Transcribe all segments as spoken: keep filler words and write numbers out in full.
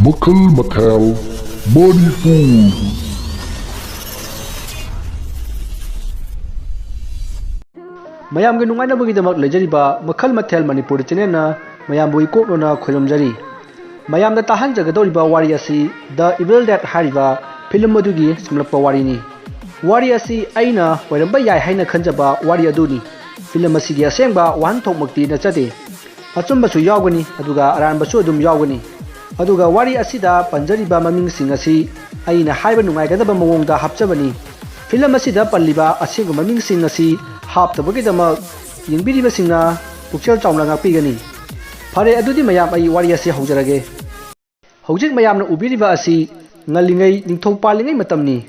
ꯃꯈꯜ ꯃꯊꯦꯜ ꯃꯅꯤꯄꯨꯔ꯫ ꯃꯌꯥꯝꯒꯤ ꯅꯨꯡꯉꯥꯏꯅꯕꯒꯤꯗꯃꯛ ꯂꯩꯖꯔꯤꯕ ꯃꯈꯜ ꯃꯊꯦꯜ ꯃꯅꯤꯄꯨꯔ ꯆꯦꯅꯦꯜꯅ ꯃꯌꯥꯝꯕꯨ ꯏꯀꯣꯛꯅꯅ ꯈꯣꯏꯔꯝꯖꯔꯤ꯫ ꯃꯌꯥꯝꯗ ꯇꯥꯍꯟꯖꯒꯗꯧꯔꯤꯕ ꯋꯥꯔꯤ ꯑꯁꯤ The Evil Dead ꯍꯥꯏꯔꯤꯕ ꯐꯤꯂꯝ ꯑꯗꯨꯒꯤ ꯁꯝꯂꯞꯄ ꯋꯥꯔꯤꯅꯤ꯫ ꯋꯥꯔꯤ ꯑꯁꯤ ꯑꯩꯅ ꯑꯣꯏꯔꯝꯕ ꯌꯥꯏ ꯍꯥꯏꯅ ꯈꯟꯖꯕ ꯋꯥꯔꯤ ꯑꯗꯨꯅꯤ꯫ ꯐꯤꯂꯝ ꯑꯁꯤꯒꯤ ꯑꯁꯦꯡꯕ ꯋꯥꯍꯟꯊꯣꯛꯃꯛꯇꯤ ꯅꯠꯆꯗꯦ꯫ ꯑꯆꯨꯝꯕꯁꯨ ꯌꯥꯎꯒꯅꯤ, ꯑꯗꯨꯒ ꯑꯔꯥꯟꯕꯁꯨ ꯑꯗꯨꯝ ꯌꯥꯎꯒꯅꯤ꯫ ꯑꯗꯨꯒ ꯋꯥꯔꯤ ꯑꯁꯤꯗ ꯄꯟꯖꯔꯤꯕ ꯃꯃꯤꯡꯁꯤꯡ ꯑꯁꯤ ꯑꯩꯅ ꯍꯥꯏꯕ ꯅꯨꯡꯉꯥꯏꯒꯗꯕ ꯃꯑꯣꯡꯗ ꯍꯥꯞꯆꯕꯅꯤ꯫ ꯐꯤꯂꯝ ꯑꯁꯤꯗ ꯄꯜꯂꯤꯕ ꯑꯁꯦꯡꯕ ꯃꯃꯤꯡꯁꯤꯡ ꯑꯁꯤ ꯍꯥꯞꯇꯕꯒꯤꯗꯃꯛ ꯌꯦꯡꯕꯤꯔꯤꯕꯁꯤꯡꯅ ꯄꯨꯛꯆꯦꯜ ꯆꯥꯎꯅ ꯉꯥꯛꯄꯤꯒꯅꯤ꯫ ꯐꯔꯦ, ꯑꯗꯨꯗꯤ ꯃꯌꯥꯝ, ꯑꯩ ꯋꯥꯔꯤ ꯑꯁꯤ ꯍꯧꯖꯔꯒꯦ꯫ ꯍꯧꯖꯤꯛ ꯃꯌꯥꯝꯅ ꯎꯕꯤꯔꯤꯕ ꯑꯁꯤ ꯉꯜꯂꯤꯉꯩ ꯅꯤꯡꯊꯧ ꯄꯥꯜꯂꯤꯉꯩ ꯃꯇꯝꯅꯤ꯫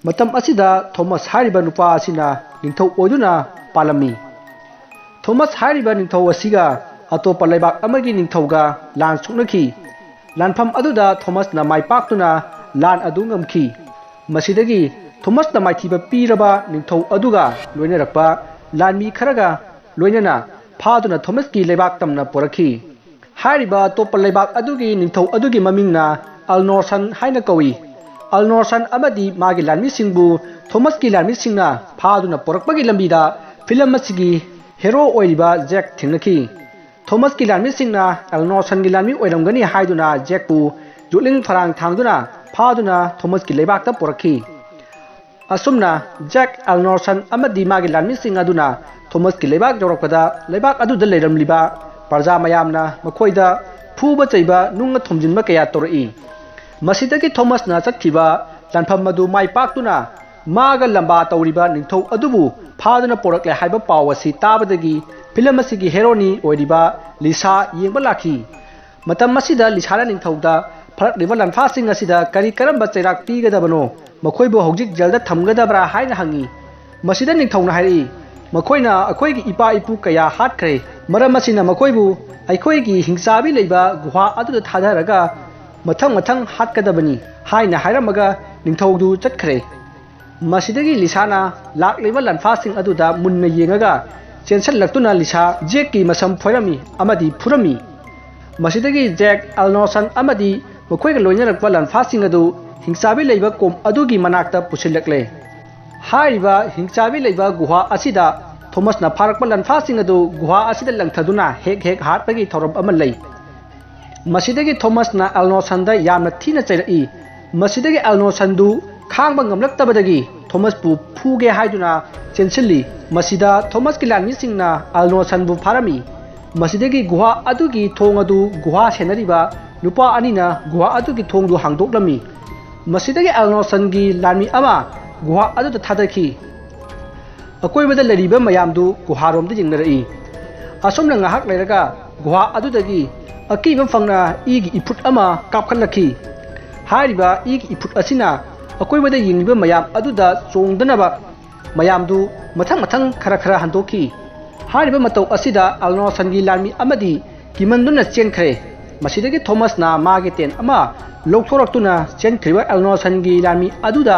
ꯃꯇꯝ ꯑꯁꯤꯗ ꯊꯣꯃꯁ ꯍꯥꯏꯔꯤꯕ ꯅꯨꯄꯥ ꯑꯁꯤꯅ ꯅꯤꯡꯊꯧ ꯑꯣꯏꯗꯨꯅ ꯄꯥꯜꯂꯝꯃꯤ꯫ ꯊꯣꯃꯁ ꯍꯥꯏꯔꯤꯕ ꯅꯤꯡꯊꯧ ꯑꯁꯤꯒ ꯑꯇꯣꯞꯄ ꯂꯩꯕꯥꯛ ꯑꯃꯒꯤ ꯅꯤꯡꯊꯧꯒ ꯂꯥꯟ ꯁꯣꯛꯅꯈꯤ꯫ ꯂꯥꯟꯐꯝ ꯑꯗꯨꯗ ꯊꯣꯃꯁꯅ ꯃꯥꯏ ꯄꯥꯛꯇꯨꯅ ꯂꯥꯟ ꯑꯗꯨ ꯉꯝꯈꯤ꯫ ꯃꯁꯤꯗꯒꯤ ꯊꯣꯃꯁꯅ ꯃꯥꯏꯊꯤꯕ ꯄꯤꯔꯕ ꯅꯤꯡꯊꯧ ꯑꯗꯨꯒ ꯂꯣꯏꯅꯔꯛꯄ ꯂꯥꯟꯃꯤ ꯈꯔꯒ ꯂꯣꯏꯅꯅ ꯐꯥꯗꯨꯅ ꯊꯣꯃꯁꯀꯤ ꯂꯩꯕꯥꯛ ꯇꯝꯅ ꯄꯨꯔꯛꯈꯤ꯫ ꯍꯥꯏꯔꯤꯕ ꯑꯇꯣꯞꯄ ꯂꯩꯕꯥꯛ ꯑꯗꯨꯒꯤ ꯅꯤꯡꯊꯧ ꯑꯗꯨꯒꯤ ꯃꯃꯤꯡꯅ ꯑꯜꯅꯣꯔꯁꯟ ꯍꯥꯏꯅ ꯀꯧꯏ꯫ ꯑꯜꯅꯣꯔꯁꯟ ꯑꯃꯗꯤ ꯃꯥꯒꯤ ꯂꯥꯟꯃꯤꯁꯤꯡꯕꯨ ꯊꯣꯃꯁꯀꯤ ꯂꯥꯟꯃꯤꯁꯤꯡꯅ ꯐꯥꯗꯨꯅ ꯄꯨꯔꯛꯄꯒꯤ ꯂꯝꯕꯤꯗ ꯐꯤꯂꯝ ꯑꯁꯤꯒꯤ ꯍꯦꯔꯣ ꯑꯣꯏꯔꯤꯕ ꯖꯦꯛ ꯊꯦꯡꯅꯈꯤ꯫ ꯊꯣꯃꯁꯀꯤ ꯂꯥꯟꯃꯤꯁꯤꯡꯅ ꯑꯜꯅꯣꯔꯁꯟꯒꯤ ꯂꯥꯟꯃꯤ ꯑꯣꯏꯔꯝꯒꯅꯤ ꯍꯥꯏꯗꯨꯅ ꯖꯦꯛꯄꯨ ꯌꯣꯠꯂꯤꯡ ꯐꯔꯥꯡ ꯊꯥꯡꯗꯨꯅ ꯐꯥꯗꯨꯅ ꯊꯣꯃꯁꯀꯤ ꯂꯩꯕꯥꯛꯇ ꯄꯨꯔꯛꯈꯤ꯫ ꯑꯁꯨꯝꯅ ꯖꯦꯛ ꯑꯦꯜꯅꯣꯔꯁꯟ ꯑꯃꯗꯤ ꯃꯥꯒꯤ ꯂꯥꯟꯃꯤꯁꯤꯡ ꯑꯗꯨꯅ ꯊꯣꯃꯁꯀꯤ ꯂꯩꯕꯥꯛ ꯌꯧꯔꯛꯄꯗ ꯂꯩꯕꯥꯛ ꯑꯗꯨꯗ ꯂꯩꯔꯝꯂꯤꯕ ꯄ꯭ꯔꯖꯥ ꯃꯌꯥꯝꯅ ꯃꯈꯣꯏꯗ ꯐꯨꯕ ꯆꯩꯕ ꯅꯨꯡꯅ ꯊꯣꯝꯖꯤꯟꯕ ꯀꯌꯥ ꯇꯧꯔꯛꯏ꯫ ꯃꯁꯤꯗꯒꯤ ꯊꯣꯃꯁꯅ ꯆꯠꯈꯤꯕ ꯂꯥꯟꯐꯝ ꯑꯗꯨ ꯃꯥꯏ ꯄꯥꯛꯇꯨꯅ ꯃꯥꯒ ꯂꯝꯕꯥ ꯇꯧꯔꯤꯕ ꯅꯤꯡꯊꯧ ꯑꯗꯨꯕꯨ ꯐꯥꯗꯨꯅ ꯄꯨꯔꯛꯂꯦ ꯍꯥꯏꯕ ꯄꯥꯎ ꯑꯁꯤ ꯇꯥꯕꯗꯒꯤ ꯐꯤꯂꯝ ꯑꯁꯤꯒꯤ ꯍꯦꯔꯣꯅꯤ ꯑꯣꯏꯔꯤꯕ ꯂꯤꯁꯥ ꯌꯦꯡꯕ ꯂꯥꯛꯈꯤ꯫ ꯃꯇꯝ ꯑꯁꯤꯗ ꯂꯤꯁꯥꯅ ꯅꯤꯡꯊꯧꯗ ꯐꯔꯛꯂꯤꯕ ꯂꯥꯟꯐꯥꯁꯤꯡ ꯑꯁꯤꯗ ꯀꯔꯤ ꯀꯔꯝꯕ ꯆꯩꯔꯥꯛ ꯄꯤꯒꯗꯕꯅꯣ, ꯃꯈꯣꯏꯕꯨ ꯍꯧꯖꯤꯛ ꯖꯦꯜꯗ ꯊꯝꯒꯗꯕ꯭ꯔꯥ ꯍꯥꯏꯅ ꯍꯪꯉꯤ꯫ ꯃꯁꯤꯗ ꯅꯤꯡꯊꯧꯅ ꯍꯥꯏꯔꯛꯏ, "ꯃꯈꯣꯏꯅ ꯑꯩꯈꯣꯏꯒꯤ ꯏꯄꯥ ꯏꯄꯨ ꯀꯌꯥ ꯍꯥꯠꯈ꯭ꯔꯦ, ꯃꯔꯝ ꯑꯁꯤꯅ ꯃꯈꯣꯏꯕꯨ ꯑꯩꯈꯣꯏꯒꯤ ꯍꯤꯡꯆꯥꯕꯤ ꯂꯩꯕ ꯒꯨꯍꯥ ꯑꯗꯨꯗ ꯊꯥꯗꯔꯒ ꯃꯊꯪ ꯃꯊꯪ ꯍꯥꯠꯀꯗꯕꯅꯤ" ꯍꯥꯏꯅ ꯍꯥꯏꯔꯝꯃꯒ ꯅꯤꯡꯊꯧꯗꯨ ꯆꯠꯈ꯭ꯔꯦ꯫ ꯃꯁꯤꯗꯒꯤ ꯂꯤꯁꯥꯅ ꯂꯥꯛꯂꯤꯕ ꯂꯥꯟꯐꯥꯁꯤꯡ ꯑꯗꯨꯗ ꯃꯨꯟꯅ ꯌꯦꯡꯉꯒ ꯆꯦꯟꯁꯤꯜꯂꯛꯇꯨꯅ ꯂꯤꯁꯥ ꯖꯦꯛꯀꯤ ꯃꯁꯝ ꯐꯣꯏꯔꯝꯃꯤ ꯑꯃꯗꯤ ꯐꯨꯔꯝꯃꯤ꯫ ꯃꯁꯤꯗꯒꯤ ꯖꯦꯛ ꯑꯦꯜꯅꯣꯔꯁꯟ ꯑꯃꯗꯤ ꯃꯈꯣꯏꯒ ꯂꯣꯏꯅꯔꯛꯄ ꯂꯥꯟꯐꯥꯁꯤꯡ ꯑꯗꯨ ꯍꯤꯡꯆꯥꯕꯤ ꯂꯩꯕ ꯀꯣꯝ ꯑꯗꯨꯒꯤ ꯃꯅꯥꯛꯇ ꯄꯨꯁꯤꯜꯂꯛꯂꯦ꯫ ꯍꯥꯏꯔꯤꯕ ꯍꯤꯡꯆꯥꯕꯤ ꯂꯩꯕ ꯒꯨꯍꯥ ꯑꯁꯤꯗ ꯊꯣꯃꯁꯅ ꯐꯥꯔꯛꯄ ꯂꯥꯟꯐꯥꯁꯤꯡ ꯑꯗꯨ ꯒꯨꯍꯥ ꯑꯁꯤꯗ ꯂꯪꯊꯗꯨꯅ ꯍꯦꯛ ꯍꯦꯛ ꯍꯥꯠꯄꯒꯤ ꯊꯧꯔꯝ ꯑꯃ ꯂꯩ꯫ ꯃꯁꯤꯗꯒꯤ ꯊꯣꯃꯁꯅ ꯑꯦꯜꯅꯣꯁꯟꯗ ꯌꯥꯝꯅ ꯊꯤꯅ ꯆꯩꯔꯛꯏ꯫ ꯃꯁꯤꯗꯒꯤ ꯑꯦꯜꯅꯣꯁꯟꯗꯨ ꯈꯥꯡꯕ ꯉꯝꯂꯛꯇꯕꯗꯒꯤ ꯊꯣꯃꯁꯄꯨ ꯐꯨꯒꯦ ꯍꯥꯏꯗꯨꯅ ꯆꯦꯟꯁꯤꯜꯂꯤ꯫ ꯃꯁꯤꯗ ꯊꯣꯃꯁꯀꯤ ꯂꯥꯟꯃꯤꯁꯤꯡꯅ ꯑꯦꯜꯅꯣꯁꯟꯕꯨ ꯐꯥꯔꯝꯃꯤ꯫ ꯃꯁꯤꯗꯒꯤ ꯒꯨꯍꯥ ꯑꯗꯨꯒꯤ ꯊꯣꯡ ꯑꯗꯨ ꯒꯨꯍꯥ ꯁꯦꯟꯅꯔꯤꯕ ꯅꯨꯄꯥ ꯑꯅꯤꯅ ꯒꯨꯍꯥ ꯑꯗꯨꯒꯤ ꯊꯣꯡꯗꯨ ꯍꯥꯡꯗꯣꯛꯂꯝꯃꯤ꯫ ꯃꯁꯤꯗꯒꯤ ꯑꯦꯜꯅꯣꯁꯟꯒꯤ ꯂꯥꯟꯃꯤ ꯑꯃ ꯒꯨꯍꯥ ꯑꯗꯨꯗ ꯊꯥꯗꯈꯤ꯫ ꯑꯀꯣꯏꯕꯗ ꯂꯩꯔꯤꯕ ꯃꯌꯥꯝꯗꯨ ꯒꯨꯍꯥꯔꯣꯝꯗ ꯌꯦꯡꯅꯔꯛꯏ꯫ ꯑꯁꯨꯝꯅ ꯉꯥꯏꯍꯥꯛ ꯂꯩꯔꯒ ꯒꯨꯍꯥ ꯑꯗꯨꯗꯒꯤ ꯑꯀꯤꯕ ꯐꯪꯅ ꯏꯒꯤ ꯏꯐꯨꯠ ꯑꯃ ꯀꯥꯞꯈꯠꯂꯛꯈꯤ꯫ ꯍꯥꯏꯔꯤꯕ ꯏꯒꯤ ꯏꯐꯨꯠ ꯑꯁꯤꯅ ꯑꯀꯣꯏꯕꯗ ꯌꯦꯡꯂꯤꯕ ꯃꯌꯥꯝ ꯑꯗꯨꯗ ꯆꯣꯡꯗꯅꯕ ꯃꯌꯥꯝꯗꯨ ꯃꯊꯪ ꯃꯊꯪ ꯈꯔ ꯈꯔ ꯍꯟꯗꯣꯛꯈꯤ꯫ ꯍꯥꯏꯔꯤꯕ ꯃꯇꯧ ꯑꯁꯤꯗ ꯑꯦꯜꯅꯣꯁꯟꯒꯤ ꯂꯥꯟꯃꯤ ꯑꯃꯗꯤ ꯀꯤꯃꯟꯗꯨꯅ ꯆꯦꯟꯈ꯭ꯔꯦ꯫ ꯃꯁꯤꯗꯒꯤ ꯊꯣꯃꯁꯅ ꯃꯥꯒꯤ ꯇꯦꯟ ꯑꯃ ꯂꯧꯊꯣꯔꯛꯇꯨꯅ ꯆꯦꯟꯈ꯭ꯔꯤꯕ ꯑꯦꯜꯅꯣꯁꯟꯒꯤ ꯂꯥꯟꯃꯤ ꯑꯗꯨꯗ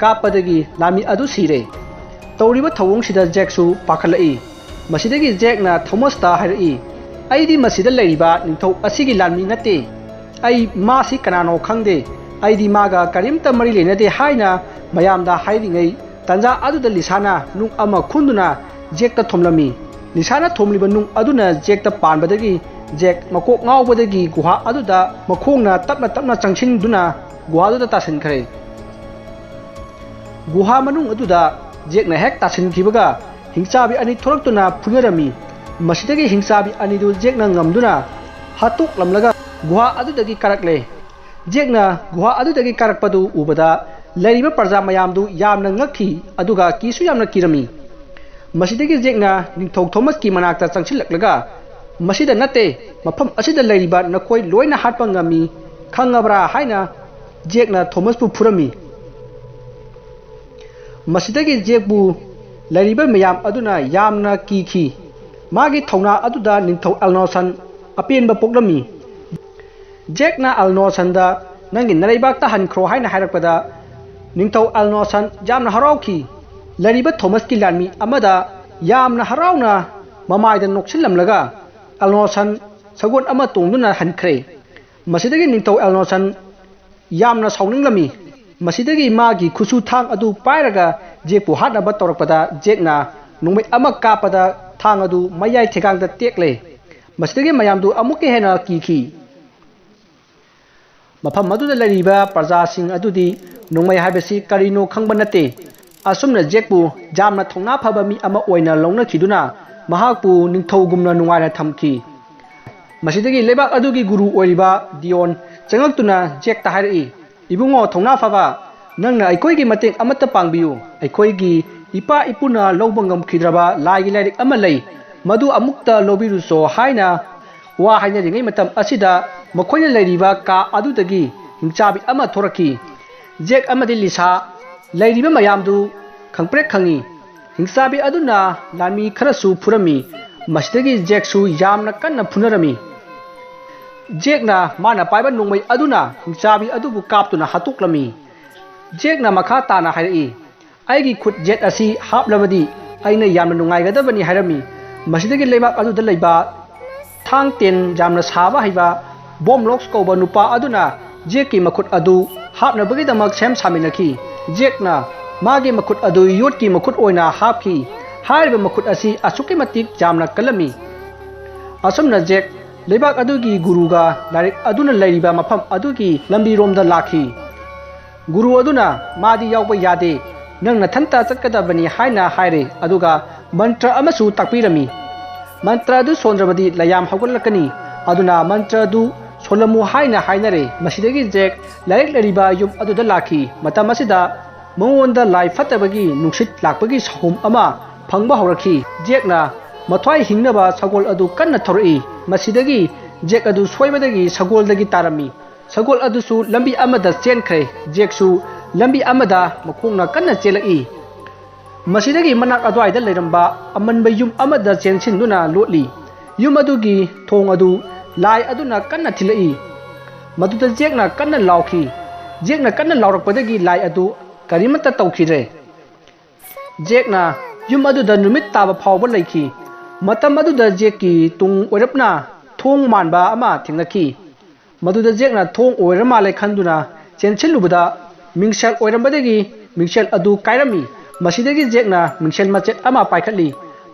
ꯀꯥꯞꯄꯗꯒꯤ ꯂꯥꯟꯃꯤ ꯑꯗꯨ ꯁꯤꯔꯦ꯫ ꯇꯧꯔꯤꯕ ꯊꯧꯑꯣꯡꯁꯤꯗ ꯖꯦꯛꯁꯨ ꯄꯥꯈꯠꯂꯛꯏ꯫ ꯃꯁꯤꯗꯒꯤ ꯖꯦꯛꯅ ꯊꯣꯃꯁꯇ ꯍꯥꯏꯔꯛꯏ, "ꯑꯩꯗꯤ ꯃꯁꯤꯗ ꯂꯩꯔꯤꯕ ꯅꯤꯡꯊꯧ ꯑꯁꯤꯒꯤ ꯂꯥꯟꯃꯤ ꯅꯠꯇꯦ꯫ ꯑꯩ ꯃꯥꯁꯤ ꯀꯅꯥꯅꯣ ꯈꯪꯗꯦ꯫ ꯑꯩꯗꯤ ꯃꯥꯒ ꯀꯔꯤꯝꯇ ꯃꯔꯤ ꯂꯩꯅꯗꯦ" ꯍꯥꯏꯅ ꯃꯌꯥꯝꯗ ꯍꯥꯏꯔꯤꯉꯩ ꯇꯥꯟꯖꯥ ꯑꯗꯨꯗ ꯂꯤꯁꯥꯅ ꯅꯨꯡ ꯑꯃ ꯈꯨꯟꯗꯨꯅ ꯖꯦꯛꯇ ꯊꯣꯝꯂꯝꯃꯤ꯫ ꯂꯤꯁꯥꯅ ꯊꯣꯝꯂꯤꯕ ꯅꯨꯡ ꯑꯗꯨꯅ ꯖꯦꯛꯇ ꯄꯥꯟꯕꯗꯒꯤ ꯖꯦꯛ ꯃꯀꯣꯛ ꯉꯥꯎꯕꯗꯒꯤ ꯒꯨꯍꯥ ꯑꯗꯨꯗ ꯃꯈꯣꯡꯅ ꯇꯞꯅ ꯇꯞꯅ ꯆꯪꯁꯤꯟꯗꯨꯅ ꯒꯨꯍꯥꯗꯨꯗ ꯇꯥꯁꯤꯟꯈ꯭ꯔꯦ꯫ ꯒꯨꯍꯥ ꯃꯅꯨꯡ ꯑꯗꯨꯗ ꯖꯦꯛꯅ ꯍꯦꯛ ꯇꯥꯁꯤꯟꯈꯤꯕꯒ ꯍꯤꯡꯆꯥꯕꯤ ꯑꯅꯤ ꯊꯣꯔꯛꯇꯨꯅ ꯐꯨꯅꯔꯝꯃꯤ꯫ ꯃꯁꯤꯗꯒꯤ ꯍꯤꯡꯆꯥꯕꯤ ꯑꯅꯤꯗꯨ ꯖꯦꯛꯅ ꯉꯝꯗꯨꯅ ꯍꯥꯠꯇꯣꯛꯂꯝꯂꯒ ꯒꯨꯍꯥ ꯑꯗꯨꯗꯒꯤ ꯀꯥꯔꯛꯂꯦ꯫ ꯖꯦꯛꯅ ꯒꯨꯍꯥ ꯑꯗꯨꯗꯒꯤ ꯀꯥꯔꯛꯄꯗꯨ ꯎꯕꯗ ꯂꯩꯔꯤꯕ ꯄ꯭ꯔꯖꯥ ꯃꯌꯥꯝꯗꯨ ꯌꯥꯝꯅ ꯉꯛꯈꯤ, ꯑꯗꯨꯒ ꯀꯤꯁꯨ ꯌꯥꯝꯅ ꯀꯤꯔꯝꯃꯤ꯫ ꯃꯁꯤꯗꯒꯤ ꯖꯦꯛꯅ ꯅꯤꯡꯊꯧ ꯊꯣꯃꯁꯀꯤ ꯃꯅꯥꯛꯇ ꯆꯪꯁꯤꯜꯂꯛꯂꯒ, "ꯃꯁꯤꯗ ꯅꯠꯇꯦ, ꯃꯐꯝ ꯑꯁꯤꯗ ꯂꯩꯔꯤꯕ ꯅꯈꯣꯏ ꯂꯣꯏꯅ ꯍꯥꯠꯄ ꯉꯝꯃꯤ, ꯈꯪꯉꯕ꯭ꯔꯥ?" ꯍꯥꯏꯅ ꯖꯦꯛꯅ ꯊꯣꯃꯁꯄꯨ ꯐꯨꯔꯝꯃꯤ꯫ ꯃꯁꯤꯗꯒꯤ ꯖꯦꯛꯄꯨ ꯂꯩꯔꯤꯕ ꯃꯌꯥꯝ ꯑꯗꯨꯅ ꯌꯥꯝꯅ ꯀꯤꯈꯤ꯫ ꯃꯥꯒꯤ ꯊꯧꯅꯥ ꯑꯗꯨꯗ ꯅꯤꯡꯊꯧ ꯑꯦꯜꯅꯣꯁꯟ ꯑꯄꯦꯟꯕ ꯄꯣꯛꯂꯝꯃꯤ꯫ ꯖꯦꯛꯅ ꯑꯦꯜꯅꯣꯁꯟꯗ, "ꯅꯪꯒꯤ ꯅꯔꯩꯕꯥꯛꯇ ꯍꯟꯈ꯭ꯔꯣ" ꯍꯥꯏꯅ ꯍꯥꯏꯔꯛꯄꯗ, ꯅꯤꯡꯊꯧ ꯑꯦꯜꯅꯣꯁꯟ ꯌꯥꯝꯅ ꯍꯔꯥꯎꯈꯤ꯫ ꯂꯩꯔꯤꯕ ꯊꯣꯃꯁꯀꯤ ꯂꯥꯟꯃꯤ ꯑꯃꯗ ꯌꯥꯝꯅ ꯍꯔꯥꯎꯅ ꯃꯃꯥꯏꯗ ꯅꯣꯛꯁꯤꯜꯂꯝꯂꯒ ꯑꯦꯜꯅꯣꯁꯟ ꯁꯒꯣꯜ ꯑꯃ ꯇꯣꯡꯗꯨꯅ ꯍꯟꯈ꯭ꯔꯦ꯫ ꯃꯁꯤꯗꯒꯤ ꯅꯤꯡꯊꯧ ꯑꯦꯜꯅꯣꯁꯟ ꯌꯥꯝꯅ ꯁꯥꯎꯅꯤꯡꯂꯝꯃꯤ꯫ ꯃꯁꯤꯗꯒꯤ ꯃꯥꯒꯤ ꯈꯨꯠꯁꯨ ꯊꯥꯡ ꯑꯗꯨ ꯄꯥꯏꯔꯒ ꯖꯦꯛꯄꯨ ꯍꯥꯠꯅꯕ ꯇꯧꯔꯛꯄꯗ, ꯖꯦꯛꯅ ꯅꯣꯡꯃꯩ ꯑꯃ ꯀꯥꯞꯄꯗ ꯊꯥꯡ ꯑꯗꯨ ꯃꯌꯥꯏ ꯊꯦꯒꯥꯡꯗ ꯇꯦꯛꯂꯦ꯫ ꯃꯁꯤꯗꯒꯤ ꯃꯌꯥꯝꯗꯨ ꯑꯃꯨꯛꯀ ꯍꯦꯟꯅ ꯀꯤꯈꯤ꯫ ꯃꯐꯝ ꯑꯗꯨꯗ ꯂꯩꯔꯤꯕ ꯄ꯭ꯔꯖꯥꯁꯤꯡ ꯑꯗꯨꯗꯤ ꯅꯣꯡꯃꯩ ꯍꯥꯏꯕꯁꯤ ꯀꯔꯤꯅꯣ ꯈꯪꯕ ꯅꯠꯇꯦ꯫ ꯑꯁꯨꯝꯅ ꯖꯦꯛꯄꯨ ꯌꯥꯝꯅ ꯊꯧꯅꯥ ꯐꯕ ꯃꯤ ꯑꯃ ꯑꯣꯏꯅ ꯂꯧꯅꯈꯤꯗꯨꯅ ꯃꯍꯥꯛꯄꯨ ꯅꯤꯡꯊꯧꯒꯨꯝꯅ ꯅꯨꯡꯉꯥꯏꯅ ꯊꯝꯈꯤ꯫ ꯃꯁꯤꯗꯒꯤ ꯂꯩꯕꯥꯛ ꯑꯗꯨꯒꯤ ꯒꯨꯔꯨ ꯑꯣꯏꯔꯤꯕ ꯗꯤꯌꯣꯟ ꯆꯪꯂꯛꯇꯨꯅ ꯖꯦꯛꯇ ꯍꯥꯏꯔꯛꯏ, "ꯏꯕꯨꯡꯉꯣ ꯊꯧꯅꯥ ꯐꯕ, ꯅꯪꯅ ꯑꯩꯈꯣꯏꯒꯤ ꯃꯇꯦꯡ ꯑꯃꯠꯇ ꯄꯥꯡꯕꯤꯌꯨ꯫ ꯑꯩꯈꯣꯏꯒꯤ ꯏꯄꯥ ꯏꯄꯨꯅ ꯂꯧꯕ ꯉꯝꯈꯤꯗ꯭ꯔꯕ ꯂꯥꯏꯒꯤ ꯂꯥꯏꯔꯤꯛ ꯑꯃ ꯂꯩ, ꯃꯗꯨ ꯑꯃꯨꯛꯇ ꯂꯧꯕꯤꯔꯨꯆꯣ" ꯍꯥꯏꯅ ꯋꯥ ꯍꯥꯏꯅꯔꯤꯉꯩ ꯃꯇꯝ ꯑꯁꯤꯗ ꯃꯈꯣꯏꯅ ꯂꯩꯔꯤꯕ ꯀꯥ ꯑꯗꯨꯗꯒꯤ ꯍꯤꯡꯆꯥꯕꯤ ꯑꯃ ꯊꯣꯔꯛꯈꯤ꯫ ꯖꯦꯛ ꯑꯃꯗꯤ ꯂꯤꯁꯥ ꯂꯩꯔꯤꯕ ꯃꯌꯥꯝꯗꯨ ꯈꯪꯄ꯭ꯔꯦꯛ ꯈꯪꯉꯤ꯫ ꯍꯤꯡꯆꯥꯕꯤ ꯑꯗꯨꯅ ꯂꯥꯟꯃꯤ ꯈꯔꯁꯨ ꯐꯨꯔꯝꯃꯤ꯫ ꯃꯁꯤꯗꯒꯤ ꯖꯦꯛꯁꯨ ꯌꯥꯝꯅ ꯀꯟꯅ ꯐꯨꯅꯔꯝꯃꯤ꯫ ꯖꯦꯛꯅ ꯃꯥꯅ ꯄꯥꯏꯕ ꯅꯣꯡꯃꯩ ꯑꯗꯨꯅ ꯍꯤꯡꯆꯥꯕꯤ ꯑꯗꯨꯕꯨ ꯀꯥꯞꯇꯨꯅ ꯍꯥꯠꯇꯣꯛꯂꯝꯃꯤ꯫ ꯖꯦꯛꯅ ꯃꯈꯥ ꯇꯥꯅ ꯍꯥꯏꯔꯛꯏ, "ꯑꯩꯒꯤ ꯈꯨꯠ ꯌꯦꯠ ꯑꯁꯤ ꯍꯥꯞꯂꯕꯗꯤ ꯑꯩꯅ ꯌꯥꯝꯅ ꯅꯨꯡꯉꯥꯏꯒꯗꯕꯅꯤ" ꯍꯥꯏꯔꯝꯃꯤ꯫ ꯃꯁꯤꯗꯒꯤ ꯂꯩꯕꯥꯛ ꯑꯗꯨꯗ ꯂꯩꯕ ꯊꯥꯡ ꯇꯦꯟ ꯌꯥꯝꯅ ꯁꯥꯕ ꯍꯩꯕ ꯕꯣꯝꯂꯣꯛꯁ ꯀꯧꯕ ꯅꯨꯄꯥ ꯑꯗꯨꯅ ꯖꯦꯛꯀꯤ ꯃꯈꯨꯠ ꯑꯗꯨ ꯍꯥꯞꯅꯕꯒꯤꯗꯃꯛ ꯁꯦꯝ ꯁꯥꯃꯤꯟꯅꯈꯤ꯫ ꯖꯦꯛꯅ ꯃꯥꯒꯤ ꯃꯈꯨꯠ ꯑꯗꯨ ꯌꯣꯠꯀꯤ ꯃꯈꯨꯠ ꯑꯣꯏꯅ ꯍꯥꯞꯈꯤ꯫ ꯍꯥꯏꯔꯤꯕ ꯃꯈꯨꯠ ꯑꯁꯤ ꯑꯁꯨꯛꯀꯤ ꯃꯇꯤꯛ ꯌꯥꯝꯅ ꯀꯜꯂꯝꯃꯤ꯫ ꯑꯁꯨꯝꯅ ꯖꯦꯛ ꯂꯩꯕꯥꯛ ꯑꯗꯨꯒꯤ ꯒꯨꯔꯨꯒ ꯂꯥꯏꯔꯤꯛ ꯑꯗꯨꯅ ꯂꯩꯔꯤꯕ ꯃꯐꯝ ꯑꯗꯨꯒꯤ ꯂꯝꯕꯤꯔꯣꯝꯗ ꯂꯥꯛꯈꯤ꯫ ꯒꯨꯔꯨ ꯑꯗꯨꯅ ꯃꯥꯗꯤ ꯌꯥꯎꯕ ꯌꯥꯗꯦ, ꯅꯪ ꯅꯊꯟꯇ ꯆꯠꯀꯗꯕꯅꯤ ꯍꯥꯏꯅ ꯍꯥꯏꯔꯦ, ꯑꯗꯨꯒ ꯃꯟꯇ꯭ꯔ ꯑꯃꯁꯨ ꯇꯥꯛꯄꯤꯔꯝꯃꯤ꯫ ꯃꯟꯇ꯭ꯔ ꯑꯗꯨ ꯁꯣꯟꯗ꯭ꯔꯕꯗꯤ ꯂꯩꯌꯥꯝ ꯍꯧꯒꯠꯂꯛꯀꯅꯤ, ꯑꯗꯨꯅ ꯃꯟꯇ꯭ꯔ ꯑꯗꯨ ꯁꯣꯜꯂꯝꯃꯨ ꯍꯥꯏꯅ ꯍꯥꯏꯅꯔꯦ꯫ ꯃꯁꯤꯗꯒꯤ ꯖꯦꯛ ꯂꯥꯏꯔꯤꯛ ꯂꯩꯔꯤꯕ ꯌꯨꯝ ꯑꯗꯨꯗ ꯂꯥꯛꯈꯤ꯫ ꯃꯇꯝ ꯑꯁꯤꯗ ꯃꯉꯣꯟꯗ ꯂꯥꯏ ꯐꯠꯇꯕꯒꯤ ꯅꯨꯡꯁꯤꯠ ꯂꯥꯛꯄꯒꯤ ꯁꯍꯨꯝ ꯑꯃ ꯐꯪꯕ ꯍꯧꯔꯛꯈꯤ꯫ ꯖꯦꯛꯅ ꯃꯊ꯭ꯋꯥꯏ ꯍꯤꯡꯅꯕ ꯁꯒꯣꯜ ꯑꯗꯨ ꯀꯟꯅ ꯊꯧꯔꯛꯏ꯫ ꯃꯁꯤꯗꯒꯤ ꯖꯦꯛ ꯑꯗꯨ ꯁꯣꯏꯕꯗꯒꯤ ꯁꯒꯣꯜꯗꯒꯤ ꯇꯥꯔꯝꯃꯤ꯫ ꯁꯒꯣꯜ ꯑꯗꯨꯁꯨ ꯂꯝꯕꯤ ꯑꯃꯗ ꯆꯦꯟꯈ꯭ꯔꯦ꯫ ꯖꯦꯛꯁꯨ ꯂꯝꯕꯤ ꯑꯃꯗ ꯃꯈꯣꯡꯅ ꯀꯟꯅ ꯆꯦꯜꯂꯛꯏ꯫ ꯃꯁꯤꯗꯒꯤ ꯃꯅꯥꯛ ꯑꯗꯨꯋꯥꯏꯗ ꯂꯩꯔꯝꯕ ꯑꯃꯟꯕ ꯌꯨꯝ ꯑꯃꯗ ꯆꯦꯟꯁꯤꯟꯗꯨꯅ ꯂꯣꯠꯂꯤ꯫ ꯌꯨꯝ ꯑꯗꯨꯒꯤ ꯊꯣꯡ ꯑꯗꯨ ꯂꯥꯏ ꯑꯗꯨꯅ ꯀꯟꯅ ꯊꯤꯜꯂꯛꯏ꯫ ꯃꯗꯨꯗ ꯖꯦꯛꯅ ꯀꯟꯅ ꯂꯥꯎꯈꯤ꯫ ꯖꯦꯛꯅ ꯀꯟꯅ ꯂꯥꯎꯔꯛꯄꯗꯒꯤ ꯂꯥꯏ ꯑꯗꯨ ꯀꯔꯤꯃꯠꯇ ꯇꯧꯈꯤꯗ꯭ꯔꯦ꯫ ꯖꯦꯛꯅ ꯌꯨꯝ ꯑꯗꯨꯗ ꯅꯨꯃꯤꯠ ꯇꯥꯕ ꯐꯥꯎꯕ ꯂꯩꯈꯤ꯫ ꯃꯇꯝ ꯑꯗꯨꯗ ꯖꯦꯛꯀꯤ ꯇꯨꯡ ꯑꯣꯏꯔꯞꯅ ꯊꯣꯡ ꯃꯥꯟꯕ ꯑꯃ ꯊꯦꯡꯅꯈꯤ꯫ ꯃꯗꯨꯗ ꯖꯦꯛꯅ ꯊꯣꯡ ꯑꯣꯏꯔ ꯃꯥꯜꯂꯦ ꯈꯟꯗꯨꯅ ꯆꯦꯟꯁꯤꯜꯂꯨꯕꯗ ꯃꯤꯡꯁꯦꯜ ꯑꯣꯏꯔꯝꯕꯗꯒꯤ ꯃꯤꯡꯁꯦꯜ ꯑꯗꯨ ꯀꯥꯏꯔꯝꯃꯤ꯫ ꯃꯁꯤꯗꯒꯤ ꯖꯦꯛꯅ ꯃꯤꯡꯁꯦꯜ ꯃꯆꯦꯠ ꯑꯃ ꯄꯥꯏꯈꯠꯂꯤ꯫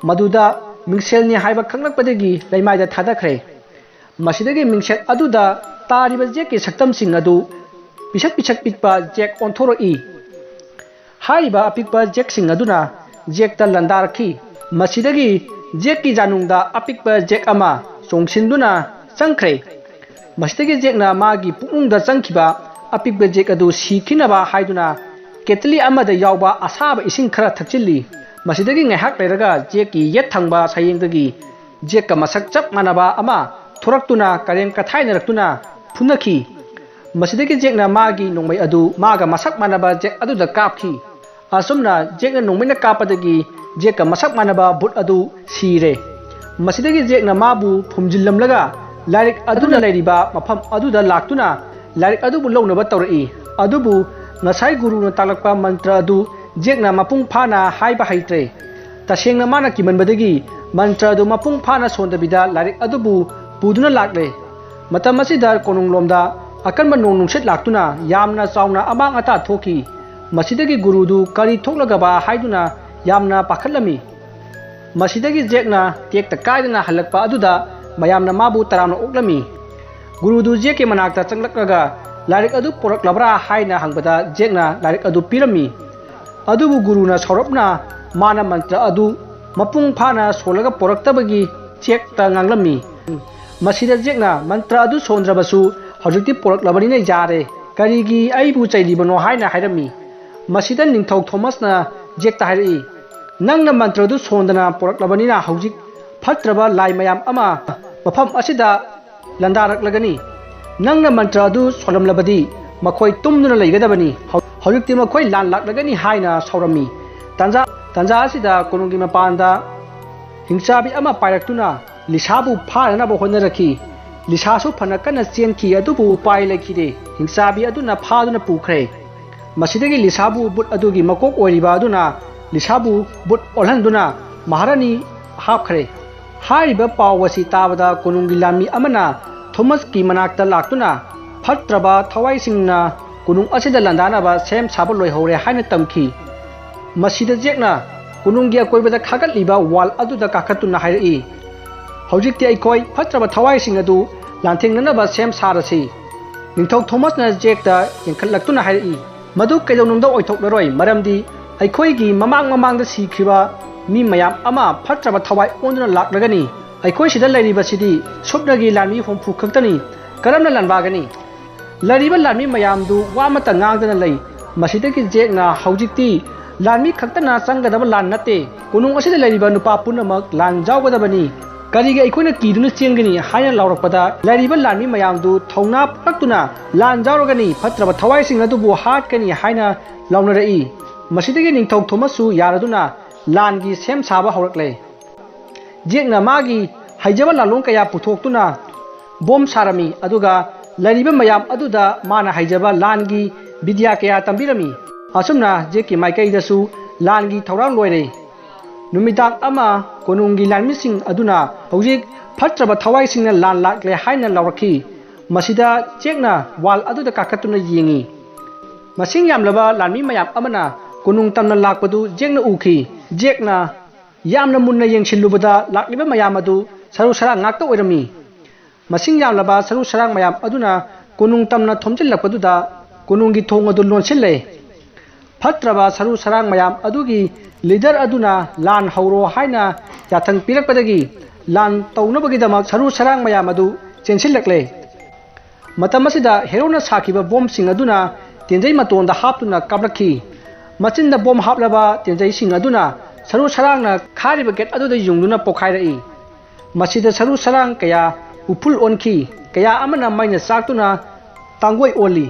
ꯃꯗꯨꯗ ꯃꯤꯡꯁꯦꯜꯅꯤ ꯍꯥꯏꯕ ꯈꯪꯂꯛꯄꯗꯒꯤ ꯂꯩꯃꯥꯏꯗ ꯊꯥꯗꯈ꯭ꯔꯦ꯫ ꯃꯁꯤꯗꯒꯤ ꯃꯤꯡꯁꯦꯜ ꯑꯗꯨꯗ ꯇꯥꯔꯤꯕ ꯖꯦꯛꯀꯤ ꯁꯛꯇꯝꯁꯤꯡ ꯑꯗꯨ ꯄꯤꯁꯛ ꯄꯤꯁꯛ ꯄꯤꯛꯄ ꯖꯦꯛ ꯑꯣꯟꯊꯣꯔꯛꯏ꯫ ꯍꯥꯏꯔꯤꯕ ꯑꯄꯤꯛꯄ ꯖꯦꯛꯁꯤꯡ ꯑꯗꯨꯅ ꯖꯦꯛꯇ ꯂꯥꯟꯗꯥꯔꯛꯈꯤ꯫ ꯃꯁꯤꯗꯒꯤ ꯖꯦꯛꯀꯤ ꯖꯥꯅꯨꯡꯗ ꯑꯄꯤꯛꯄ ꯖꯦꯛ ꯑꯃ ꯆꯣꯡꯁꯤꯟꯗꯨꯅ ꯆꯪꯈ꯭ꯔꯦ꯫ ꯃꯁꯤꯗꯒꯤ ꯖꯦꯛꯅ ꯃꯥꯒꯤ ꯄꯨꯛꯅꯨꯡꯗ ꯆꯪꯈꯤꯕ ꯑꯄꯤꯛꯄ ꯖꯦꯛ ꯑꯗꯨ ꯁꯤꯈꯤꯅꯕ ꯍꯥꯏꯗꯨꯅ ꯀꯦꯇꯂꯤ ꯑꯃꯗ ꯌꯥꯎꯕ ꯑꯁꯥꯕ ꯏꯁꯤꯡ ꯈꯔ ꯊꯛꯆꯤꯜꯂꯤ꯫ ꯃꯁꯤꯗꯒꯤ ꯉꯥꯏꯍꯥꯛ ꯂꯩꯔꯒ ꯖꯦꯛꯀꯤ ꯌꯦꯠ ꯊꯪꯕ ꯁꯌꯦꯡꯗꯒꯤ ꯖꯦꯛꯀ ꯃꯁꯛ ꯆꯞ ꯃꯥꯟꯅꯕ ꯑꯃ ꯊꯣꯔꯛꯇꯨꯅ ꯀꯔꯦꯝ ꯀꯊꯥꯏꯅꯔꯛꯇꯨꯅ ꯐꯨꯅꯈꯤ꯫ ꯃꯁꯤꯗꯒꯤ ꯖꯦꯛꯅ ꯃꯥꯒꯤ ꯅꯣꯡꯃꯩ ꯑꯗꯨ ꯃꯥꯒ ꯃꯁꯛ ꯃꯥꯟꯅꯕ ꯖꯦꯛ ꯑꯗꯨꯗ ꯀꯥꯞꯈꯤ꯫ ꯑꯁꯨꯝꯅ ꯖꯦꯛꯅ ꯅꯣꯡꯃꯩꯅ ꯀꯥꯞꯄꯗꯒꯤ ꯖꯦꯛꯀ ꯃꯁꯛ ꯃꯥꯟꯅꯕ ꯚꯨꯠ ꯑꯗꯨ ꯁꯤꯔꯦ꯫ ꯃꯁꯤꯗꯒꯤ ꯖꯦꯛꯅ ꯃꯥꯕꯨ ꯐꯨꯝꯖꯤꯜꯂꯝꯂꯒ ꯂꯥꯏꯔꯤꯛ ꯑꯗꯨꯅ ꯂꯩꯔꯤꯕ ꯃꯐꯝ ꯑꯗꯨꯗ ꯂꯥꯛꯇꯨꯅ ꯂꯥꯏꯔꯤꯛ ꯑꯗꯨꯕꯨ ꯂꯧꯅꯕ ꯇꯧꯔꯛꯏ꯫ ꯑꯗꯨꯕꯨ ꯉꯁꯥꯏ ꯒꯨꯔꯨꯅ ꯇꯥꯛꯂꯛꯄ ꯃꯟꯇ꯭ꯔ ꯑꯗꯨ ꯖꯦꯛꯅ ꯃꯄꯨꯡ ꯐꯥꯅ ꯍꯥꯏꯕ ꯍꯩꯇ꯭ꯔꯦ꯫ ꯇꯁꯦꯡꯅ ꯃꯥꯅ ꯀꯤꯃꯟꯕꯗꯒꯤ ꯃꯟꯇ꯭ꯔ ꯑꯗꯨ ꯃꯄꯨꯡ ꯐꯥꯅ ꯁꯣꯟꯗꯕꯤꯗ ꯂꯥꯏꯔꯤꯛ ꯑꯗꯨꯕꯨ ꯄꯨꯗꯨꯅ ꯂꯥꯛꯂꯦ꯫ ꯃꯇꯝ ꯑꯁꯤꯗ ꯀꯣꯅꯨꯡꯂꯣꯝꯗ ꯑꯀꯟꯕ ꯅꯣꯡ ꯅꯨꯡꯁꯤꯠ ꯂꯥꯛꯇꯨꯅ ꯌꯥꯝꯅ ꯆꯥꯎꯅ ꯑꯃꯥꯡ ꯑꯇꯥ ꯊꯣꯛꯈꯤ꯫ ꯃꯁꯤꯗꯒꯤ ꯒꯨꯔꯨꯗꯨ ꯀꯔꯤ ꯊꯣꯛꯂꯒꯕ ꯍꯥꯏꯗꯨꯅ ꯌꯥꯝꯅ ꯄꯥꯈꯠꯂꯝꯃꯤ꯫ ꯃꯁꯤꯗꯒꯤ ꯖꯦꯛꯅ ꯇꯦꯛꯇ ꯀꯥꯏꯗꯅ ꯍꯜꯂꯛꯄ ꯑꯗꯨꯗ ꯃꯌꯥꯝꯅ ꯃꯥꯕꯨ ꯇꯔꯥꯝꯅ ꯑꯣꯛꯂꯝꯃꯤ꯫ ꯒꯨꯔꯨꯗꯨ ꯖꯦꯛꯀꯤ ꯃꯅꯥꯛꯇ ꯆꯪꯂꯛꯂꯒ ꯂꯥꯏꯔꯤꯛ ꯑꯗꯨ ꯄꯨꯔꯛꯂꯕ꯭ꯔꯥ ꯍꯥꯏꯅ ꯍꯪꯕꯗ ꯖꯦꯛꯅ ꯂꯥꯏꯔꯤꯛ ꯑꯗꯨ ꯄꯤꯔꯝꯃꯤ꯫ ꯑꯗꯨꯕꯨ ꯒꯨꯔꯨꯅ ꯁꯥꯎꯔꯞꯅ ꯃꯥꯅ ꯃꯟꯇ꯭ꯔ ꯑꯗꯨ ꯃꯄꯨꯡ ꯐꯥꯅ ꯁꯣꯜꯂꯒ ꯄꯨꯔꯛꯇꯕꯒꯤ ꯖꯦꯛꯇ ꯉꯥꯡꯂꯝꯃꯤ꯫ ꯃꯁꯤꯗ ꯖꯦꯛꯅ ꯃꯟꯇ꯭ꯔ ꯑꯗꯨ ꯁꯣꯟꯗ꯭ꯔꯕꯁꯨ ꯍꯧꯖꯤꯛꯇꯤ ꯄꯨꯔꯛꯂꯕꯅꯤꯅ ꯌꯥꯔꯦ, ꯀꯔꯤꯒꯤ ꯑꯩꯕꯨ ꯆꯩꯔꯤꯕꯅꯣ ꯍꯥꯏꯅ ꯍꯥꯏꯔꯝꯃꯤ꯫ ꯃꯁꯤꯗ ꯅꯤꯡꯊꯧ ꯊꯣꯃꯁꯅ ꯖꯦꯛꯇ ꯍꯥꯏꯔꯛꯏ, ꯅꯪꯅ ꯃꯟꯇ꯭ꯔꯗꯨ ꯁꯣꯟꯗꯅ ꯄꯨꯔꯛꯂꯕꯅꯤꯅ ꯍꯧꯖꯤꯛ ꯐꯠꯇ꯭ꯔꯕ ꯂꯥꯏ ꯃꯌꯥꯝ ꯑꯃ ꯃꯐꯝ ꯑꯁꯤꯗ ꯂꯥꯟꯗꯥꯔꯛꯂꯒꯅꯤ꯫ ꯅꯪꯅ ꯃꯟꯇ꯭ꯔ ꯑꯗꯨ ꯁꯣꯜꯂꯝꯂꯕꯗꯤ ꯃꯈꯣꯏ ꯇꯨꯝꯗꯨꯅ ꯂꯩꯒꯗꯕꯅꯤ꯫ ꯍꯧ-, ꯍꯧꯖꯤꯛꯇꯤ ꯃꯈꯣꯏ ꯂꯥꯟ ꯂꯥꯛꯂꯒꯅꯤ ꯍꯥꯏꯅ ꯁꯥꯎꯔꯝꯃꯤ꯫ ꯇꯥꯟꯖꯥ, ꯇꯥꯟꯖꯥ ꯑꯁꯤꯗ ꯀꯣꯅꯨꯡꯒꯤ ꯃꯄꯥꯟꯗ ꯍꯤꯡꯆꯥꯕꯤ ꯑꯃ ꯄꯥꯏꯔꯛꯇꯨꯅ ꯂꯤꯁꯥꯕꯨ ꯐꯥꯅꯅꯕ ꯍꯣꯠꯅꯔꯛꯈꯤ꯫ ꯂꯤꯁꯥꯁꯨ ꯐꯅ ꯀꯟꯅ ꯆꯦꯟꯈꯤ, ꯑꯗꯨꯕꯨ ꯎꯄꯥꯏ ꯂꯩꯈꯤꯗꯦ꯫ ꯍꯤꯡꯆꯥꯕꯤ ꯑꯗꯨꯅ ꯐꯥꯗꯨꯅ ꯄꯨꯈ꯭ꯔꯦ꯫ ꯃꯁꯤꯗꯒꯤ ꯂꯤꯁꯥꯕꯨ ꯕꯨꯠ ꯑꯗꯨꯒꯤ ꯃꯀꯣꯛ ꯑꯣꯏꯔꯤꯕ ꯑꯗꯨꯅ ꯂꯤꯁꯥꯕꯨ ꯕꯨꯠ ꯑꯣꯜꯍꯟꯗꯨꯅ ꯃꯍꯥꯔꯥꯅꯤ ꯍꯥꯞꯈ꯭ꯔꯦ꯫ ꯍꯥꯏꯔꯤꯕ ꯄꯥꯎ ꯑꯁꯤ ꯇꯥꯕꯗ ꯀꯣꯅꯨꯡꯒꯤ ꯂꯥꯟꯃꯤ ꯑꯃꯅ ꯊꯣꯃꯁꯀꯤ ꯃꯅꯥꯛꯇ ꯂꯥꯛꯇꯨꯅ, "ꯐꯠꯇ꯭ꯔꯕ ꯊꯋꯥꯏꯁꯤꯡꯅ ꯀꯣꯅꯨꯡ ꯑꯁꯤꯗ ꯂꯥꯟꯗꯥꯅꯕ ꯁꯦꯝ ꯁꯥꯕ ꯂꯣꯏꯍꯧꯔꯦ" ꯍꯥꯏꯅ ꯇꯝꯈꯤ꯫ ꯃꯁꯤꯗ ꯖꯦꯛꯅ ꯀꯣꯅꯨꯡꯒꯤ ꯑꯀꯣꯏꯕꯗ ꯈꯥꯒꯠꯂꯤꯕ ꯋꯥꯜ ꯑꯗꯨꯗ ꯀꯥꯈꯠꯇꯨꯅ ꯍꯥꯏꯔꯛꯏ, "ꯍꯧꯖꯤꯛꯇꯤ ꯑꯩꯈꯣꯏ ꯐꯠꯇ꯭ꯔꯕ ꯊꯋꯥꯏꯁꯤꯡ ꯑꯗꯨ ꯂꯥꯟꯊꯦꯡꯅꯅꯕ ꯁꯦꯝ ꯁꯥꯔꯁꯤ꯫" ꯅꯤꯡꯊꯧ ꯊꯣꯃꯁꯅ ꯖꯦꯛꯇ ꯌꯦꯡꯈꯠꯂꯛꯇꯨꯅ ꯍꯥꯏꯔꯛꯏ, "ꯃꯗꯨ ꯀꯩꯗꯧꯅꯨꯡꯗ ꯑꯣꯏꯊꯣꯛꯂꯔꯣꯏ, ꯃꯔꯝꯗꯤ ꯑꯩꯈꯣꯏꯒꯤ ꯃꯃꯥꯡ ꯃꯃꯥꯡꯗ ꯁꯤꯈꯤꯕ ꯃꯤ ꯃꯌꯥꯝ ꯑꯃ ꯐꯠꯇ꯭ꯔꯕ ꯊꯋꯥꯏ ꯑꯣꯟꯗꯨꯅ ꯂꯥꯛꯂꯒꯅꯤ꯫ ꯑꯩꯈꯣꯏ ꯁꯤꯗ ꯂꯩꯔꯤꯕꯁꯤꯗꯤ ꯁꯨꯞꯅꯒꯤ ꯂꯥꯟꯃꯤ ꯍꯨꯝꯐꯨ ꯈꯛꯇꯅꯤ꯫ ꯀꯔꯝꯅ ꯂꯥꯟꯕꯥꯒꯅꯤ?" ꯂꯩꯔꯤꯕ ꯂꯥꯟꯃꯤ ꯃꯌꯥꯝꯗꯨ ꯋꯥ ꯑꯃꯠꯇ ꯉꯥꯡꯗꯅ ꯂꯩ꯫ ꯃꯁꯤꯗꯒꯤ ꯖꯦꯛꯅ, "ꯍꯧꯖꯤꯛꯇꯤ ꯂꯥꯟꯃꯤ ꯈꯛꯇꯅ ꯆꯪꯒꯗꯕ ꯂꯥꯟ ꯅꯠꯇꯦ, ꯀꯣꯅꯨꯡ ꯑꯁꯤꯗ ꯂꯩꯔꯤꯕ ꯅꯨꯄꯥ ꯄꯨꯝꯅꯃꯛ ꯂꯥꯟ ꯌꯥꯎꯒꯗꯕꯅꯤ꯫ ꯀꯔꯤꯒꯤ ꯑꯩꯈꯣꯏꯅ ꯀꯤꯗꯨꯅ ꯆꯦꯟꯒꯅꯤ?" ꯍꯥꯏꯅ ꯂꯥꯎꯔꯛꯄꯗ, ꯂꯩꯔꯤꯕ ꯂꯥꯟꯃꯤ ꯃꯌꯥꯝꯗꯨ ꯊꯧꯅꯥ ꯄꯨꯔꯛꯇꯨꯅ, "ꯂꯥꯟ ꯌꯥꯎꯔꯒꯅꯤ, ꯐꯠꯇ꯭ꯔꯕ ꯊꯋꯥꯏꯁꯤꯡ ꯑꯗꯨꯕꯨ ꯍꯥꯠꯀꯅꯤ" ꯍꯥꯏꯅ ꯂꯥꯎꯅꯔꯛꯏ꯫ ꯃꯁꯤꯗꯒꯤ ꯅꯤꯡꯊꯧ ꯊꯣꯃꯁꯁꯨ ꯌꯥꯔꯗꯨꯅ ꯂꯥꯟꯒꯤ ꯁꯦꯝ ꯁꯥꯕ ꯍꯧꯔꯛꯂꯦ꯫ ꯖꯦꯛꯅ ꯃꯥꯒꯤ ꯍꯩꯖꯕ ꯂꯥꯂꯣꯡ ꯀꯌꯥ ꯄꯨꯊꯣꯛꯇꯨꯅ ꯕꯣꯝ ꯁꯥꯔꯝꯃꯤ, ꯑꯗꯨꯒ ꯂꯩꯔꯤꯕ ꯃꯌꯥꯝ ꯑꯗꯨꯗ ꯃꯥꯅ ꯍꯩꯖꯕ ꯂꯥꯟꯒꯤ ꯕꯤꯗ꯭ꯌꯥ ꯀꯌꯥ ꯇꯝꯕꯤꯔꯝꯃꯤ꯫ ꯑꯁꯨꯝꯅ ꯖꯦꯛꯀꯤ ꯃꯥꯏꯀꯩꯗꯁꯨ ꯂꯥꯟꯒꯤ ꯊꯧꯔꯥꯡ ꯂꯣꯏꯔꯦ꯫ ꯅꯨꯃꯤꯗꯥꯡ ꯑꯃ ꯀꯣꯅꯨꯡꯒꯤ ꯂꯥꯟꯃꯤꯁꯤꯡ ꯑꯗꯨꯅ ꯍꯧꯖꯤꯛ ꯐꯠꯇ꯭ꯔꯕ ꯊꯋꯥꯏꯁꯤꯡꯅ ꯂꯥꯟ ꯂꯥꯛꯂꯦ ꯍꯥꯏꯅ ꯂꯥꯎꯔꯛꯈꯤ꯫ ꯃꯁꯤꯗ ꯖꯦꯛꯅ ꯋꯥꯜ ꯑꯗꯨꯗ ꯀꯥꯈꯠꯇꯨꯅ ꯌꯦꯡꯉꯤ꯫ ꯃꯁꯤꯡ ꯌꯥꯝꯂꯕ ꯂꯥꯟꯃꯤ ꯃꯌꯥꯝ ꯑꯃꯅ ꯀꯣꯅꯨꯡ ꯇꯝꯅ ꯂꯥꯛꯄꯗꯨ ꯖꯦꯛꯅ ꯎꯈꯤ꯫ ꯖꯦꯛꯅ ꯌꯥꯝꯅ ꯃꯨꯟꯅ ꯌꯦꯡꯁꯤꯜꯂꯨꯕꯗ ꯂꯥꯛꯂꯤꯕ ꯃꯌꯥꯝ ꯑꯗꯨ ꯁꯔꯨ ꯁꯔꯥꯡ ꯉꯥꯛꯇ ꯑꯣꯏꯔꯝꯃꯤ꯫ ꯃꯁꯤꯡ ꯌꯥꯝꯂꯕ ꯁꯔꯨ ꯁꯔꯥꯡ ꯃꯌꯥꯝ ꯑꯗꯨꯅ ꯀꯣꯅꯨꯡ ꯇꯝꯅ ꯊꯣꯝꯖꯤꯜꯂꯛꯄꯗꯨꯗ ꯀꯣꯅꯨꯡꯒꯤ ꯊꯣꯡ ꯑꯗꯨ ꯂꯣꯟꯁꯤꯜꯂꯦ꯫ ꯐꯠꯇ꯭ꯔꯕ ꯁꯔꯨ ꯁꯔꯥꯡ ꯃꯌꯥꯝ ꯑꯗꯨꯒꯤ ꯂꯤꯗꯔ ꯑꯗꯨꯅ ꯂꯥꯟ ꯍꯧꯔꯣ ꯍꯥꯏꯅ ꯌꯥꯊꯪ ꯄꯤꯔꯛꯄꯗꯒꯤ ꯂꯥꯟ ꯇꯧꯅꯕꯒꯤꯗꯃꯛ ꯁꯔꯨ ꯁꯔꯥꯡ ꯃꯌꯥꯝ ꯑꯗꯨ ꯆꯦꯟꯁꯤꯜꯂꯛꯂꯦ꯫ ꯃꯇꯝ ꯑꯁꯤꯗ ꯍꯦꯔꯣꯅ ꯁꯥꯈꯤꯕ ꯕꯣꯝꯁꯤꯡ ꯑꯗꯨꯅ ꯇꯦꯟꯖꯩ ꯃꯇꯣꯟꯗ ꯍꯥꯞꯇꯨꯅ ꯀꯥꯞꯂꯛꯈꯤ꯫ ꯃꯆꯤꯟꯗ ꯕꯣꯝ ꯍꯥꯞꯂꯕ ꯇꯦꯟꯖꯩꯁꯤꯡ ꯑꯗꯨꯅ ꯁꯔꯨ ꯁꯔꯥꯡꯅ ꯈꯥꯔꯤꯕ ꯒꯦꯠ ꯑꯗꯨꯗ ꯌꯨꯡꯗꯨꯅ ꯄꯣꯈꯥꯏꯔꯛꯏ꯫ ꯃꯁꯤꯗ ꯁꯔꯨ ꯁꯔꯥꯡ ꯀꯌꯥ ꯎꯐꯨꯜ ꯑꯣꯟꯈꯤ, ꯀꯌꯥ ꯑꯃꯅ ꯃꯩꯅ ꯆꯥꯛꯇꯨꯅ ꯇꯥꯡꯒꯣꯏ ꯑꯣꯜꯂꯤ꯫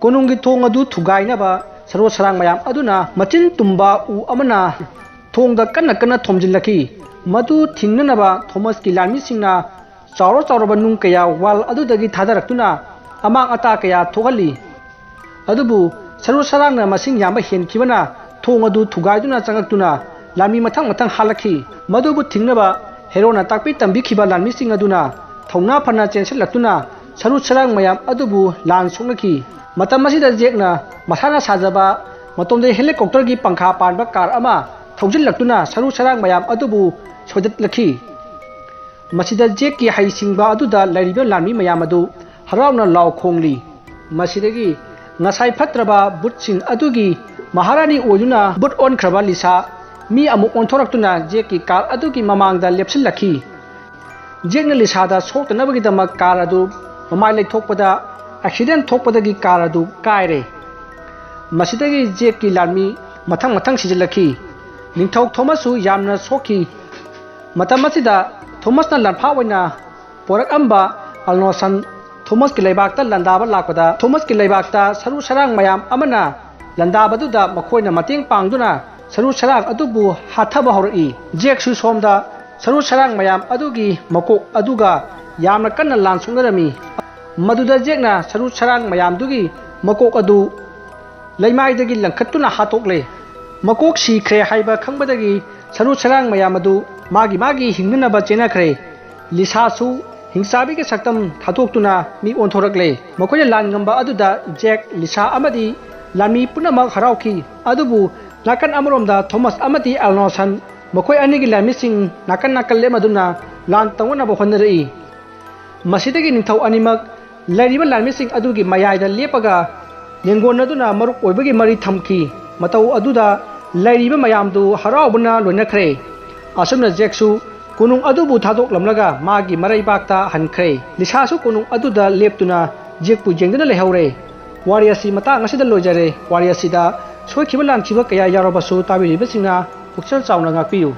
ꯀꯣꯅꯨꯡꯒꯤ ꯊꯣꯡ ꯑꯗꯨ ꯊꯨꯒꯥꯏꯅꯕ ꯁꯔꯨ ꯁꯔꯥꯡ ꯃꯌꯥꯝ ꯑꯗꯨꯅ ꯃꯆꯤꯟ ꯇꯨꯝꯕ ꯎ ꯑꯃꯅ ꯊꯣꯡꯗ ꯀꯟꯅ ꯀꯟꯅ ꯊꯣꯝꯖꯤꯜꯂꯛꯈꯤ꯫ ꯃꯗꯨ ꯊꯤꯡꯅꯅꯕ ꯊꯣꯃꯁꯀꯤ ꯂꯥꯟꯃꯤꯁꯤꯡꯅ ꯆꯥꯎꯔ ꯆꯥꯎꯔꯕ ꯅꯨꯡ ꯀꯌꯥ ꯋꯥꯜ ꯑꯗꯨꯗꯒꯤ ꯊꯥꯗꯔꯛꯇꯨꯅ ꯑꯃꯥꯡ ꯑꯇꯥ ꯀꯌꯥ ꯊꯣꯛꯍꯜꯂꯤ꯫ ꯑꯗꯨꯕꯨ ꯁꯔꯨ ꯁꯔꯥꯡꯅ ꯃꯁꯤꯡ ꯌꯥꯝꯕ ꯍꯦꯟꯈꯤꯕꯅ ꯊꯣꯡ ꯑꯗꯨ ꯊꯨꯒꯥꯏꯗꯨꯅ ꯆꯪꯂꯛꯇꯨꯅ ꯂꯥꯟꯃꯤ ꯃꯊꯪ ꯃꯊꯪ ꯍꯥꯠꯂꯛꯈꯤ꯫ ꯃꯗꯨꯕꯨ ꯊꯤꯡꯅꯕ ꯍꯦꯔꯣꯅ ꯇꯥꯛꯄꯤ ꯇꯝꯕꯤꯈꯤꯕ ꯂꯥꯟꯃꯤꯁꯤꯡ ꯑꯗꯨꯅ ꯊꯧꯅꯥ ꯐꯅ ꯆꯦꯟꯁꯤꯜꯂꯛꯇꯨꯅ ꯁꯔꯨ ꯁꯔꯥꯡ ꯃꯌꯥꯝ ꯑꯗꯨꯕꯨ ꯂꯥꯟ ꯁꯣꯛꯅꯈꯤ꯫ ꯃꯇꯝ ꯑꯁꯤꯗ ꯖꯦꯛꯅ ꯃꯁꯥꯅ ꯁꯥꯖꯕ ꯃꯇꯣꯝꯗ helicopterꯒꯤ ꯄꯪꯈꯥ ꯄꯥꯟꯕ car ꯑꯃ ꯊꯧꯖꯤꯜꯂꯛꯇꯨꯅ ꯁꯔꯨ ꯁꯔꯥꯡ ꯃꯌꯥꯝ ꯑꯗꯨꯕꯨ ꯁꯣꯏꯗꯠꯂꯛꯈꯤ꯫ ꯃꯁꯤꯗ ꯖꯦꯛꯀꯤ ꯍꯩꯁꯤꯡꯕ ꯑꯗꯨꯗ ꯂꯩꯔꯤꯕ ꯂꯥꯟꯃꯤ ꯃꯌꯥꯝ ꯑꯗꯨ ꯍꯔꯥꯎꯅ ꯂꯥꯎ ꯈꯣꯡꯂꯤ꯫ ꯃꯁꯤꯗꯒꯤ ꯉꯁꯥꯏ ꯐꯠꯇ꯭ꯔꯕ ꯚꯨꯠꯁꯤꯡ ꯑꯗꯨꯒꯤ ꯃꯍꯥꯔꯥꯅꯤ ꯑꯣꯏꯗꯨꯅ ꯚꯨꯠ ꯑꯣꯟꯈ꯭ꯔꯕ ꯂꯤꯁꯥ ꯃꯤ ꯑꯃꯨꯛ ꯑꯣꯟꯊꯣꯔꯛꯇꯨꯅ ꯖꯦꯛꯀꯤ car ꯑꯗꯨꯒꯤ ꯃꯃꯥꯡꯗ ꯂꯦꯞꯁꯤꯜꯂꯛꯈꯤ꯫ ꯖꯦꯛꯅ ꯂꯤꯁꯥꯗ ꯁꯣꯛꯇꯅꯕꯒꯤꯗꯃꯛ car ꯑꯗꯨ ꯃꯃꯥꯏ ꯂꯩꯊꯣꯛꯄꯗ accident ꯊꯣꯛꯄꯗꯒꯤ car ꯑꯗꯨ ꯀꯥꯏꯔꯦ꯫ ꯃꯁꯤꯗꯒꯤ ꯖꯦꯛꯀꯤ ꯂꯥꯟꯃꯤ ꯃꯊꯪ ꯃꯊꯪ ꯁꯤꯖꯤꯜꯂꯛꯈꯤ꯫ ꯅꯤꯡꯊꯧ ꯊꯣꯃꯁꯁꯨ ꯌꯥꯝꯅ ꯁꯣꯛꯈꯤ꯫ ꯃꯇꯝ ꯑꯁꯤꯗ ꯊꯣꯃꯁꯅ ꯂꯥꯟꯐꯥ ꯑꯣꯏꯅ ꯄꯣꯔꯛꯑꯝꯕ ꯑꯜꯅꯣꯁꯟ ꯊꯣꯃꯁꯀꯤ ꯂꯩꯕꯥꯛꯇ ꯂꯥꯟꯗꯥꯕ ꯂꯥꯛꯄꯗ, ꯊꯣꯃꯁꯀꯤ ꯂꯩꯕꯥꯛꯇ ꯁꯔꯨ ꯁꯔꯥꯡ ꯃꯌꯥꯝ ꯑꯃꯅ ꯂꯥꯟꯗꯥꯕꯗꯨꯗ ꯃꯈꯣꯏꯅ ꯃꯇꯦꯡ ꯄꯥꯡꯗꯨꯅ ꯁꯔꯨ ꯁꯔꯥꯡ ꯑꯗꯨꯕꯨ ꯍꯥꯠꯊꯕ ꯍꯧꯔꯛꯏ꯫ ꯖꯦꯛꯁꯨ ꯁꯣꯝꯗ ꯁꯔꯨ ꯁꯔꯥꯡ ꯃꯌꯥꯝ ꯑꯗꯨꯒꯤ ꯃꯀꯣꯛ ꯑꯗꯨꯒ ꯌꯥꯝꯅ ꯀꯟꯅ ꯂꯥꯟ ꯁꯣꯛꯅꯔꯝꯃꯤ꯫ ꯃꯗꯨꯗ ꯖꯦꯛꯅ ꯁꯔꯨ ꯁꯔꯥꯡ ꯃꯌꯥꯝꯗꯨꯒꯤ ꯃꯀꯣꯛ ꯑꯗꯨ ꯂꯩꯃꯥꯏꯗꯒꯤ ꯂꯪꯈꯠꯇꯨꯅ ꯍꯥꯠꯇꯣꯛꯂꯦ꯫ ꯃꯀꯣꯛ ꯁꯤꯈ꯭ꯔꯦ ꯍꯥꯏꯕ ꯈꯪꯕꯗꯒꯤ ꯁꯔꯨ ꯁꯔꯥꯡ ꯃꯌꯥꯝ ꯑꯗꯨ ꯃꯥꯒꯤ ꯃꯥꯒꯤ ꯍꯤꯡꯅꯅꯕ ꯆꯦꯟꯅꯈ꯭ꯔꯦ꯫ ꯂꯤꯁꯥꯁꯨ ꯍꯤꯡꯆꯥꯕꯤꯒꯤ ꯁꯛꯇꯝ ꯊꯥꯗꯣꯛꯇꯨꯅ ꯃꯤ ꯑꯣꯟꯊꯣꯔꯛꯂꯦ꯫ ꯃꯈꯣꯏꯅ ꯂꯥꯟ ꯉꯝꯕ ꯑꯗꯨꯗ ꯖꯦꯛ, ꯂꯤꯁꯥ ꯑꯃꯗꯤ ꯂꯥꯟꯃꯤ ꯄꯨꯝꯅꯃꯛ ꯍꯔꯥꯎꯈꯤ꯫ ꯑꯗꯨꯕꯨ ꯅꯥꯀꯟ ꯑꯃꯔꯣꯝꯗ ꯊꯣꯃꯁ ꯑꯃꯗꯤ ꯑꯦꯜꯅꯣꯁꯟ ꯃꯈꯣꯏ ꯑꯅꯤꯒꯤ ꯂꯥꯟꯃꯤꯁꯤꯡ ꯅꯥꯀꯟ ꯅꯥꯀꯟ ꯂꯦꯞꯅꯗꯨꯅ ꯂꯥꯟ ꯇꯧꯅꯅꯕ ꯍꯣꯠꯅꯔꯛꯏ꯫ ꯃꯁꯤꯗꯒꯤ ꯅꯤꯡꯊꯧ ꯑꯅꯤꯃꯛ ꯂꯩꯔꯤꯕ ꯂꯥꯟꯃꯤꯁꯤꯡ ꯑꯗꯨꯒꯤ ꯃꯌꯥꯏꯗ ꯂꯦꯞꯄꯒ ꯂꯦꯡꯒꯣꯟꯅꯗꯨꯅ ꯃꯔꯨꯞ ꯑꯣꯏꯕꯒꯤ ꯃꯔꯤ ꯊꯝꯈꯤ꯫ ꯃꯇꯧ ꯑꯗꯨꯗ ꯂꯩꯔꯤꯕ ꯃꯌꯥꯝꯗꯨ ꯍꯔꯥꯎꯕꯅ ꯂꯣꯏꯅꯈ꯭ꯔꯦ꯫ ꯑꯁꯨꯝꯅ ꯖꯦꯛꯁꯨ ꯀꯣꯅꯨꯡ ꯑꯗꯨꯕꯨ ꯊꯥꯗꯣꯛꯂꯝꯂꯒ ꯃꯥꯒꯤ ꯃꯔꯩꯕꯥꯛꯇ ꯍꯟꯈ꯭ꯔꯦ꯫ ꯂꯤꯁꯥꯁꯨ ꯀꯣꯅꯨꯡ ꯑꯗꯨꯗ ꯂꯦꯞꯇꯨꯅ ꯖꯦꯛꯄꯨ ꯌꯦꯡꯗꯨꯅ ꯂꯩꯍꯧꯔꯦ꯫ ꯋꯥꯔꯤ ꯑꯁꯤ ꯃꯇꯥꯡ ꯑꯁꯤꯗ ꯂꯣꯏꯖꯔꯦ꯫ ꯋꯥꯔꯤ ꯑꯁꯤꯗ ꯁꯣꯏꯈꯤꯕ ꯂꯥꯟꯈꯤꯕ ꯀꯌꯥ ꯌꯥꯎꯔꯕꯁꯨ ꯇꯥꯕꯤꯔꯤꯕꯁꯤꯡꯅ ꯄꯨꯛꯆꯦꯜ ꯆꯥꯎꯅ ꯉꯥꯛꯄꯤꯌꯨ꯫